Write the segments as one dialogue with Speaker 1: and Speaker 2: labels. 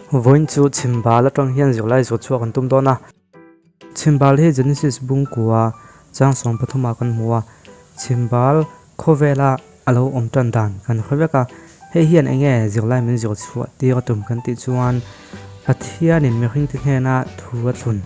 Speaker 1: Vawiin chu chhimbal atang hian zirlai zir chhuak an tum dawn a. Chhimbal hi Genesis bungkua chang 13 ah kan hmu a, chhimbal khawvela a lo awm tan dan kan hre vek a. Hei hian eng nge zirlai min zir chhuah tir a tum kan tih chuan Pathianin mihringte hnena thu a thlun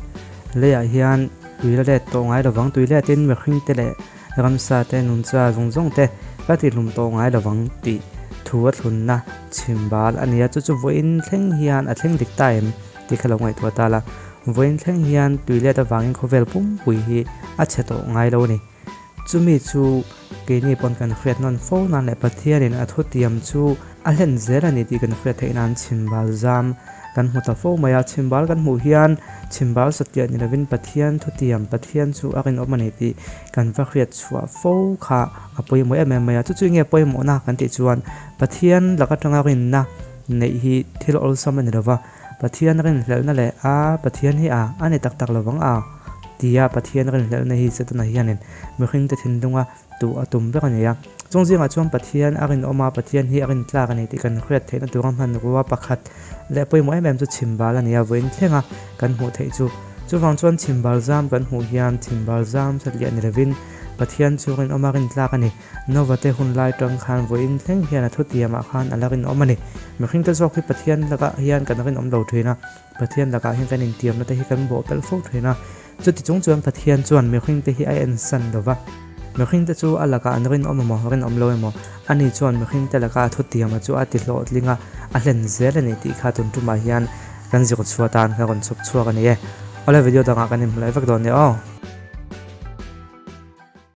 Speaker 1: leiah hian tui la let tawh ngai lovang, tui letin mihringte leh Ramsa te, nuncha zawng zawng te ka tihlum tawh ngai lovang tih thu a thlunna chhim bal a ni a, chu chu vawiin thleng hian a thleng dik ta em tih kha lo ngaihtuah ta la. Vawiin thleng hian tui let avangin khawvel pumpui hi a chhe tawh ngai lo a ni. Chumi chu keini pawn kan hriat nawn fo nan leh Pathianin a thutiam chu a hlen zel a ni tih kan hriat theih nan chhimbal zam kan hmu ta fo mai a. Chhimbal kan hmuh hian chhimbal satliah ni lovin Pathian thutiam, Pathian chu a rinawm a ni tih kan va hriat chhuah fo kha a pawimawh em em mai a. Chu chu enge pawimawhna kan tih chuan Pathian lak atanga rinna neih hi thil awlsam a ni lova, Pathian rinhlelhna leh a Pathian hi a a ni tak tak lovang a tia Pathian rinhlelhna hi Setana hianin mihringte thinlunga tuh a tum vek a ni a. Chung zingah chuan Pathian a rinawm a, Pathian hi a rintlak a ni tih kan hriat theihna tura hmanrua pakhat leh pawimawh em em chu chhimbal a ni a, vawiin thlenga kan hmuh theih chu. Chuvang chuan chhimbal zam kan hmuh hian chhimbal zam satliah ni lovin Pathian chu rinawm a rintlak a ni. Nova te hun lai tang khan vawiin thleng hian a thutiamah khan a la rinawm a ni. Mihringte zawk hi Pathian lakah hian kan rinawm lo thin a, Pathian lakah hian kan intiamna te hi kan bawhpelh fo thin a. Chuti chung chuan Pathian chuan mihringte hi a ensan lo va. Mihringte chu a lakah an rinawm emaw, rinawm lo emaw, ani chuan mihringte laka a thutiama chu a ti hlawhtling a, a hlen zel a ni tih kha tun tumah hian kan zir chhuah tan ka rawn chhawp chhuak a ni e. Awle video dangah kan inhmu leh vek dawn nia aw.